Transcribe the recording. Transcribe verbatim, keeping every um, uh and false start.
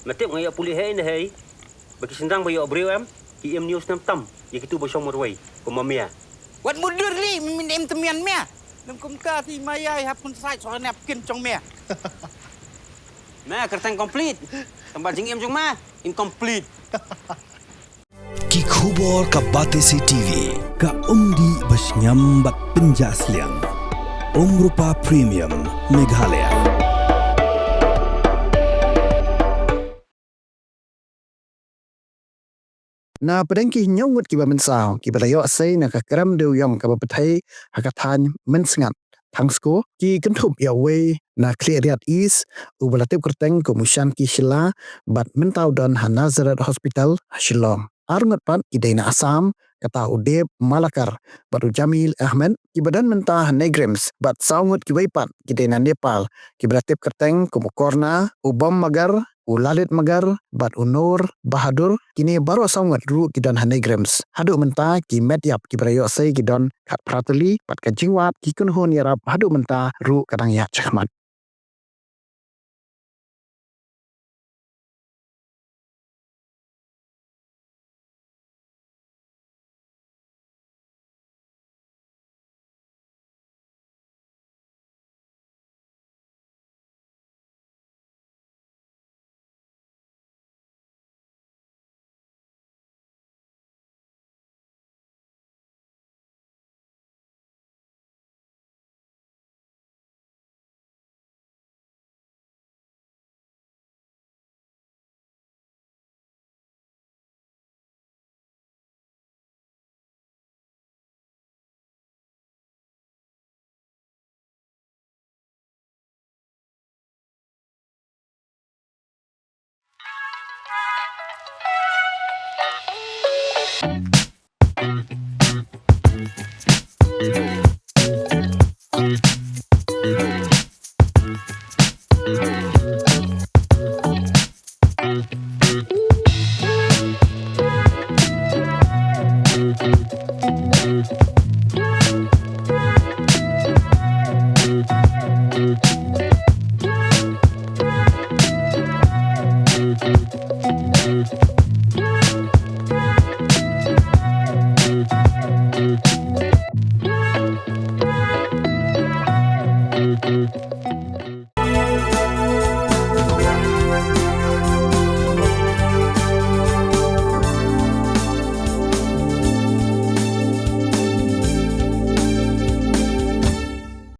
Me tip nga ïoh pule hei ne hei. Ba ki shynrang ba ïoh briew em, ki im news tam tam ïa kitu ba shong marwei, kum ma Mia. Wat mutdur lei, me im tymmen Mia. Lem kumta te ma ïai hap kun sait soh nep kin jong Mia. Me kyrteng complete. Tang ba jingim jong me incomplete. Ki khubor ka Batesi T V. Ka umdih ba shngiam bad pynjah sliang. Umrupa Premium Meghalaya. Na pdeng ki hynñiew ngut kiba mynsaw kiba la ïoh sei na ka krem dewïong kaba pyrthei ha ka thaiñ Mynsngat, Thangsko, ki kynthup ïa uwei na Khliehriat East uba la tip kyrteng kum u Shanki Shylla bad mynta u don ha Nazareth Hospital ha Shillong. Ar ngut pat ki dei na Assam, kata u Deb Malakar bad u Jamil Ahmed, kiba don mynta ha NEIGRIHMS, bad saw ngut kiwei pat ki dei na Nepal, kiba la tip kyrteng kum u Korna, u Bom Magar, u Lalit Magar bad u Noor Bahadur. Kine baroh saw ngut ruh ki don ha NEIGRIHMS. Haduh mynta ki met ïap kiba la ïoh sei ki don khatphra tylli bad ka jingwad ki kynhun ïarap haduh mynta ruh ka dang ïaid shakhmat.